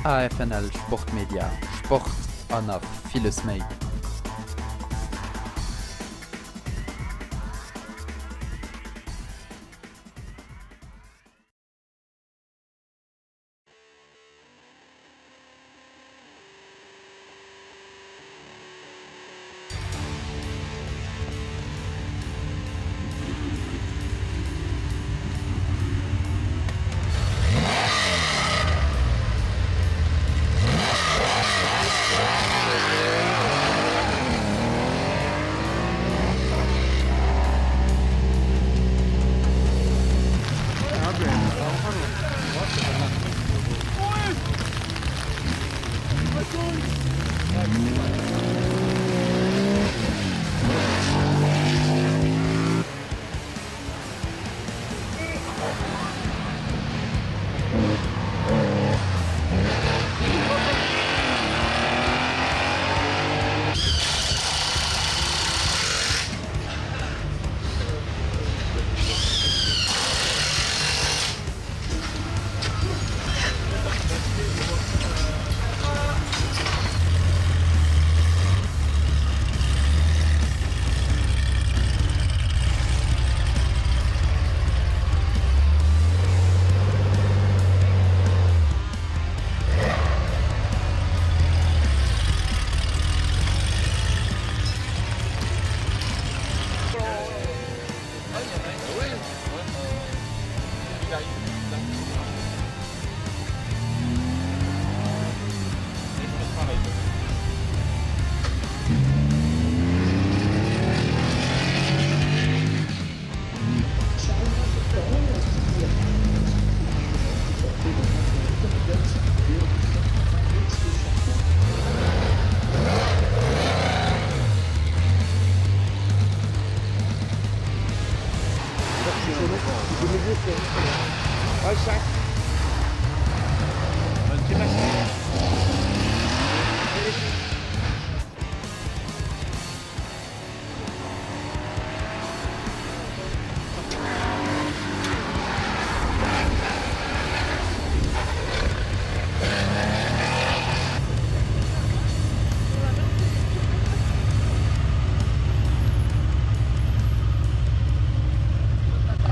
AFNL Sportmedia, Sport an nach villes méi.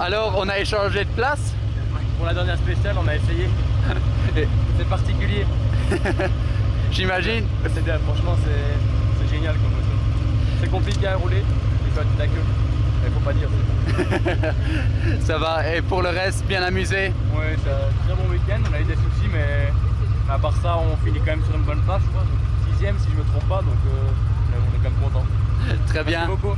Alors, on a échangé de place Pour la dernière spéciale, on a essayé. C'est particulier. J'imagine. Franchement, c'est génial comme moto. C'est compliqué à rouler, il faut être la queue. Il faut pas dire. Ça va, et pour le reste, bien amusé Oui, c'est un très bon week-end. On a eu des soucis, mais à part ça, on finit quand même sur une bonne place, je crois. Sixième, si je me trompe pas, donc euh, on est quand même content. Très bien. Merci beaucoup.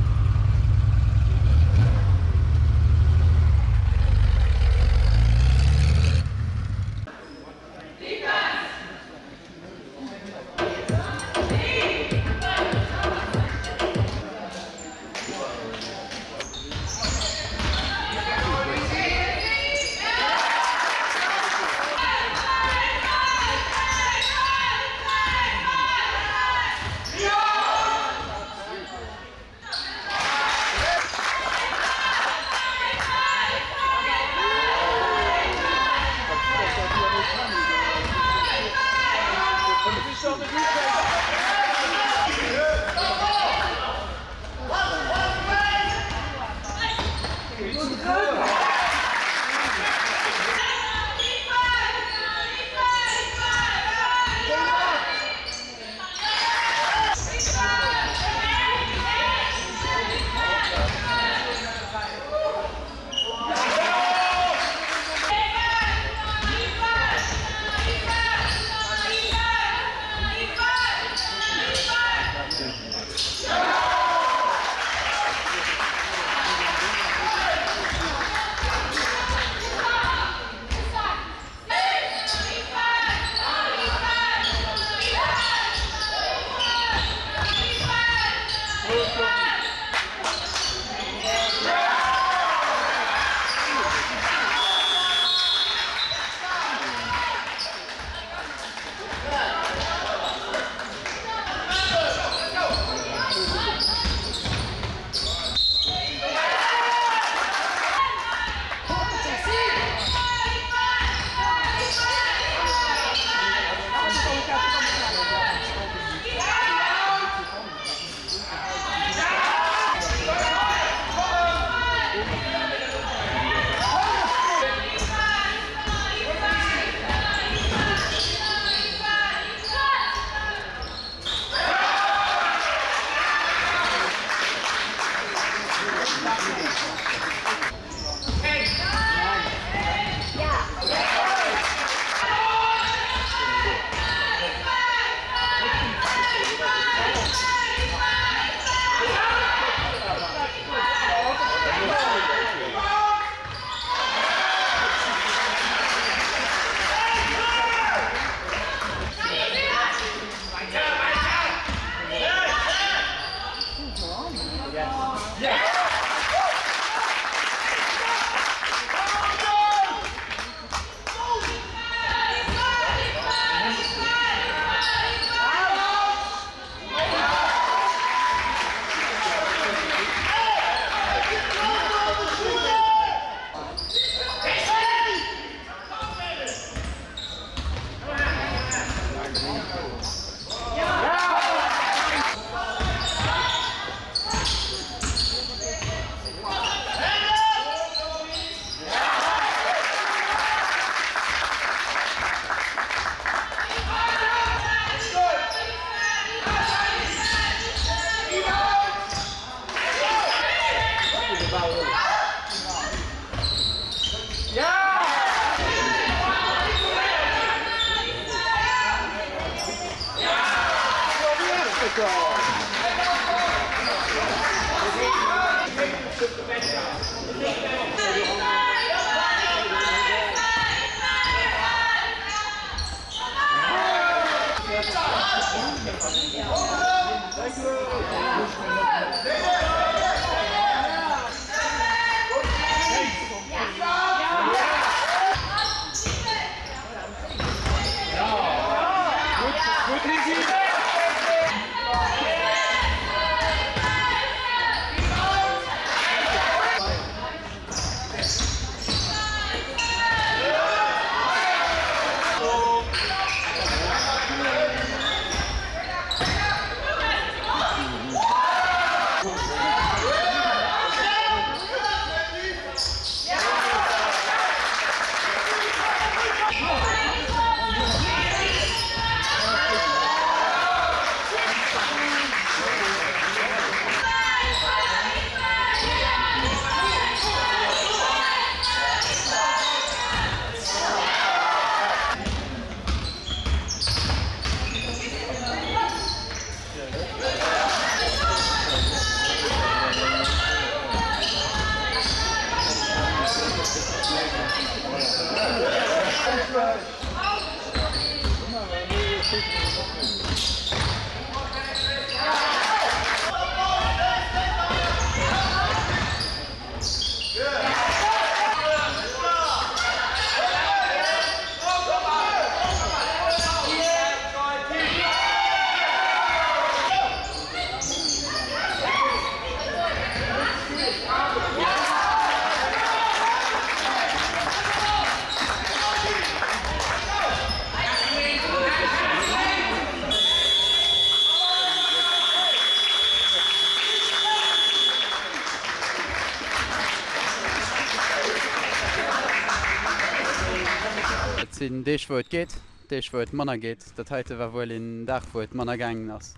Et sinn Deeg wou et geet, Deeg wou et manner geet. Dat heite war wuel een Dag wou et manner gaangen ass.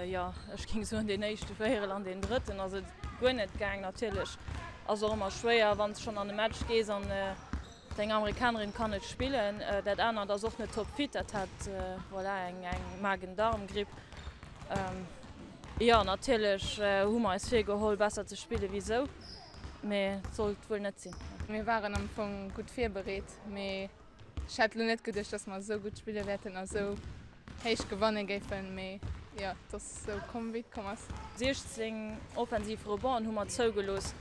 Jo, ech géing soen deen éischte Véierel an deen drëtten ass et guer net gaang. Natierlech ass och ëmmer schwéier wann s schonn an e Match gees an deng Amerikanerin kann net spillen. Dat anert ass och net topfit, dat hat voilà eng Magen-Darm-Gripp. Jo, natierlech hu mer eis virgeholl besser ze spille wéi sou, mee et sollt wuel net sinn. Mir waren am Fong gutt virbereet, mee ech hätt elo net geduecht, dass mer esou gutt spille wäerten a sou héich gewanne géifen, mee jo, et ass esou komm wéi et komm ass. 16 offensiv Rebonden hu mer zougelooss.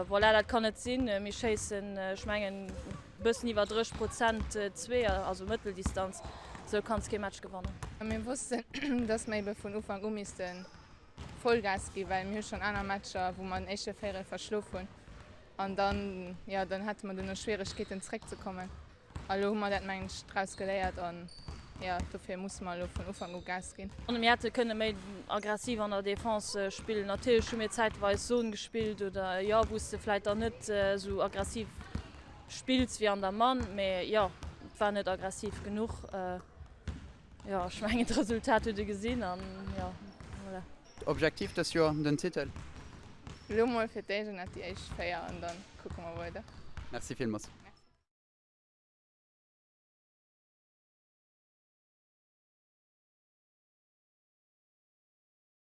Voilà, dat kann net sinn. Mir schéissen, ech mengen, e bëssen iwwer 30 Prozent Zweeër, also Mëtteldistanz. Esou kanns kee Match gewannen. Mir wossten, dass mer ebe vun Ufank u misste Vollgas ginn, well mir hu schonn aner Matcher, wou mer den éischte Véierel verschlof hunn an dann, jo, dann hate mer duerno Schwieregkeeten zeréckzekommen. A lo hu mer dat mengen ech draus geléiert an jo, dofir musse mer elo vun Ufank u Gas ginn. Mir hätte kënne méi aggressiv an der Defense spillen. Natierlech hu mir zäitweis Zone gespillt oder jo, wou s de vläit dann net esou aggressiv spills wéi an der Mann, mee jo, et war net aggressiv genuch. Jo, ech mengen d'Resultat hutt e gesinn an jo, voilà. Objektiv dës Joer den Titel? Elo mol fir d'éischt ënnert déi éischt 4 an dann kucke mer weider. Merci villmols.